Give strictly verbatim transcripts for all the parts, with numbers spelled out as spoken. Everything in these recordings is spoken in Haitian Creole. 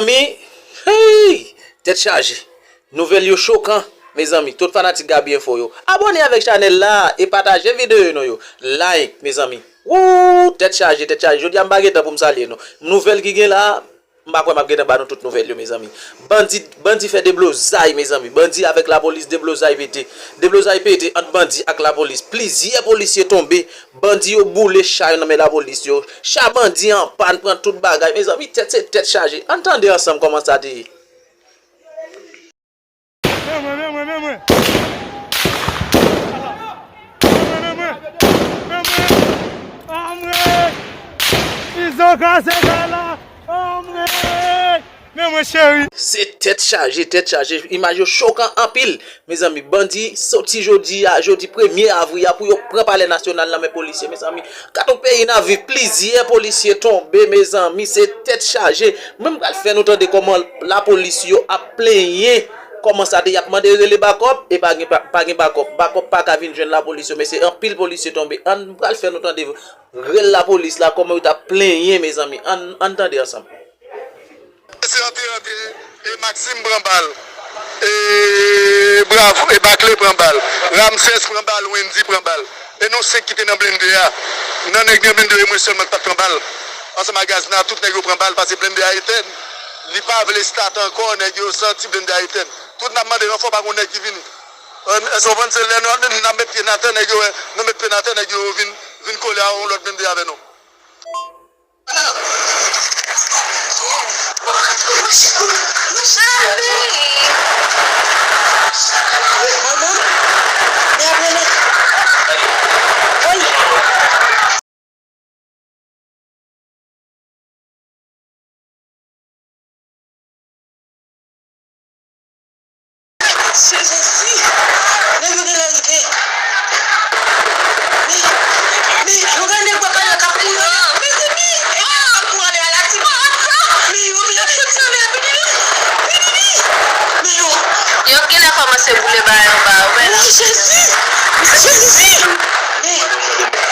Mezanmi, hey! Tèt chaje. Nouvèl yo chokan, mezanmi. Tout fanatik Gaby Info yo, abòne avèk chanèl la e pataje videyo nou yo. Like, mezanmi. Woo! Tèt chaje, tèt chaje. Jodi a m pa gen tan pou m salye nou. Nouvèl ki gen la, m pa kwè m ap gentan ba nou tout nouvèl yo, mezanmi. Bandi, bandi fè deblozay, mezanmi. Bandi avèk lapolis, deblozay pete. Deblozay pete ant bandi ak lapolis. Plizyè polisye tonbe. Bandi yo boule cha yo nan men lapolis yo. Cha bandi an pàn, pran tout bagay. Mezanmi, tèt se tèt chaje. Ann tande ansanm kòman sa te ye. Men mwen, men mwen, men mwen. Men mwen, men mwen. Men mwen. Anmwey! Izo kraze kay la. Anmwey! Men mwen, cheri. Se tèt chaje, tèt chaje. Imaj yo chokan anpil. Mezanmi, bandi soti jodi a, jodi premye avri a, pou yo pran Palè Nasyonal nan men polisye, mezanmi. Gad yon peyi n ap viv, plizyè polisye tonbe, mezanmi, se tèt chaje. Mwen, m pral fè nou tande kòman lapolis yo ap plenyen, kòman sa te, y ap mande rele bakòp, e pa gen, pa, pa gen bakòp. Bakòp pa ka vin jwenn lapolis yo, men se anpil polisye tonbe. Ann, m pral fè nou tande rèl lapolis la, kòman yo t ap plenyen, mezanmi. Ann, ann tande ansanm. Se antre, antre, e Maxime pran bal, e Bravo, e Baklé pran bal, Ramsès pran bal, Wendy pran bal. E nou senk ki te nan blende a. Nan nèg nan blende yo, e mwen sèlman ki pa t pran bal. Ansanm ak Gazna, tout nèg yo pran bal, paske blende a etèn. Li pa vle stat ankò, nèg yo santi blende a etèn. Tout n ap mande ranfò, pa gon nèg ki vini. Èske w konprann? Se lè nou, n ap met pye n atè, nèg yo wè, nou met pye n atè, nèg yo vin, vin kole a yon lòt blende avè nou. Jezi! Nèg yo genlè rive. Men, men, yo gen nèg bò kay la k ap kouri anlè. Mezanmi! Yo ap kouri anlè a la ti. Men yo, men y ap soti anlè a, Bibibi! Bibibi! Men yo. Yo genlè kòmanse boule bagay anba yo, men. Woy, Jezi! Jezi! Men,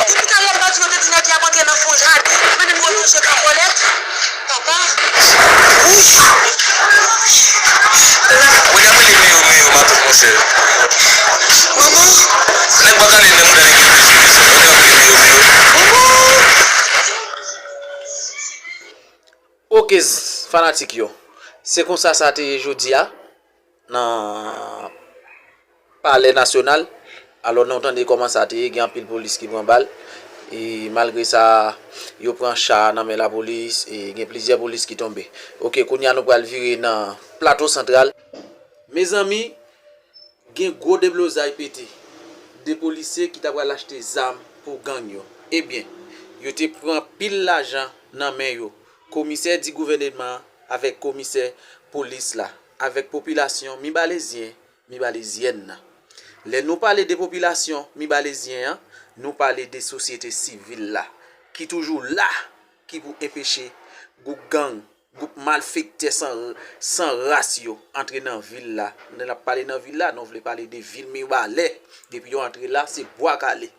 depi talè m pa di nou te di nèg y ap antre nan fon jaden, men nou wè yon je pa kòlèt. Papa. Wi. Kounye a mwen li men yo, men yo, matant, monchè. Manman. Nèg pa ka li nan mouda nèg yo, men yo, men yo, men yo, men yo. Manman. Ok, z-, fanatik yo. Se konsa sa te ye jodi a. Nan Palè Nasyonal. Alò, nou tande kòman sa te ye, gen anpil polis ki pran bal. E malgre sa, yo pran cha nan men lapolis, e gen plizyè polis ki tonbe. Ok, kounye a nou pral vire nan Plato Santral. Mezanmi, gen gwo deblozay pete. De polisye ki ta pral achte zam pou gang yo. Ebyen, yo te pran pil lajan nan men yo. Komisè di gouvènman avèk komisè polis la, avèk popilasyon mibalezyen, mibalezyèn nan. Lè nou pale de popilasyon mibalezyen an, nou pale de sosyete sivil la, ki toujou la, ki pou enpeche gwoup gang, gwoup malfektè san, san ras yo antre nan vil la. Lè n ap pale nan vil la, nou vle pale de vil Mibalè. Depi yo antre la, se bwa kale.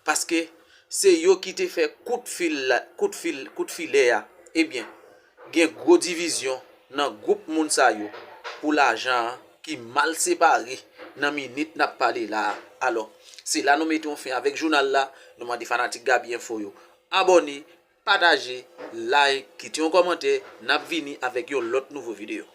Paske se yo ki te fè kout fil la, kout fil, kout filè a. Ebyen, gen gwo divizyon nan gwoup moun sa yo pou lajan an ki mal separe nan minit n ap pale la a. Alò, se la nou mete yon fen avèk jounal la. Nou mande fanatik Gaby Info yo abòne, pataje, like, kite yon kòmantè. N ap vini avèk yon lòt nouvo videyo.